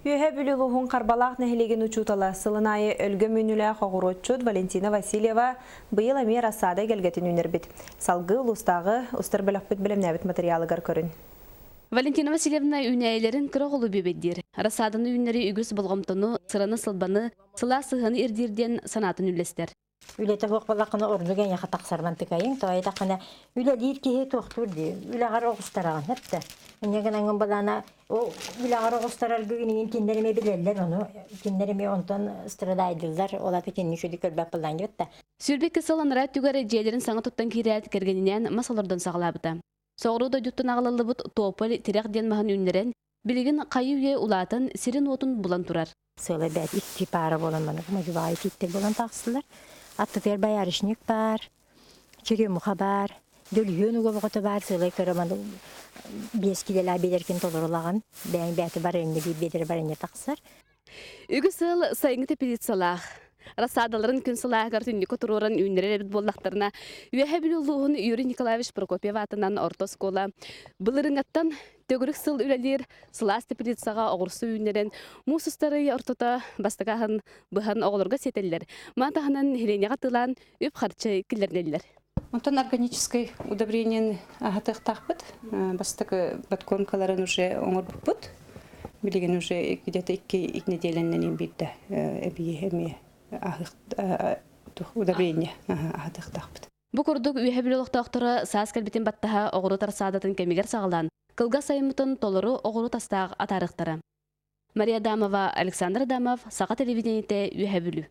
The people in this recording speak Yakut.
Үөһээ Бүлүү улууһун Харбалаах нэһилиэгин учуутала, сылын аайы өлгөм үүнүүлээх оҕуруотчут Валентина Васильева быйыл эмиэ рассада эгэлгэтин үүнэрбит. Салгыы улуустааҕы устар бөлөхпүт бэлэмнээбит матырыйаалыгар көрүн. Валентина Васильевна үүнээйилэрин кыра оҕолуу бүөбэйдиир. Рассаданы үүннэри үгүс болҕомтону, сыраны-сылбаны, сылаас сыһыаны ирдиир диэн санаатын үллэстэр. Үлэтэ суох буоллаххына ордук эйиэхэ тахсарбан тыкайыҥ. Тоҕо диэтэххинэ үлэлиир киһи туохтуур дии, үлэҕэр оҕустараҕын сөп да. Инньэ гынаҥҥын былаана ол үлэҕэр оҕустарарга инигин кинилэр эмиэ билэллэр ону, кинилэр эмиэ онтон страдайдыыллар, ол аты кинини үчүгэй көрбөт былаан диэбит да. 22 сыл анараа өттүгэр дьиэлэрин саҥа туттан киирээт кэргэнинээн мас олордон саҕалаабыта. Соҕуруу дойдуттан аҕалыллыбыт тополь тирэх диэн маһын үүннэрэн, билигин хайы-үйэ улаатан сирин-уотун булан турар. Сыала бэт икки паара буолан маннык модьубаайы тииттэр буолан тахсылар. Аттытыгар боярышник баар, черемуха баар, дөлүһүөн уга бөҕөтө баар, сыалай көрө маны биэс килэлээх биэдэркин толорулаҕын, бэйэҥ бэйэтэ барыанньа биир биэдэрэ барыанньа тахсар. Үгүс ыал сайыҥҥы теплицалаах. Рассадаларын күн сылааһыгар түннүккэ туруоран үүннэрэр эбит буоллахтарына, Үөһээ Бүлүү улууһун Юрий Николаевич Прокопьев аатынан орто оскуола былырыыҥҥаттан төгүрүк сыл үлэлиир сылаас теплицаҕа оҕурсу үүннэрэн, муус устар ый ортото бастакы аһын быһан оҕолорго сиэтэллэр. Маны таһынан нэһилиэнньэҕэ атыылаан үп-харчы киллэринэллэр. Онтон органическай удобрениен аһатыахтаахпыт. Бастакы подкормкаларын уже оҥорбуппут. Билигин уже где-то икки неделяннан биирдэ эбии эмиэ удобрение аһатыахтаахпыт. Бу курдук Үөһэ Бүлүү олохтоохторо саас кэлбитин баттаһа оҕуруот рассадатын кэмигэр саҕалаан, кылгас сайыммытын толору оҕуруот астаах атаарыахтара. Мария Адамова, Александр Адамов, Саха телевидениетэ, Үөһэ Бүлүү.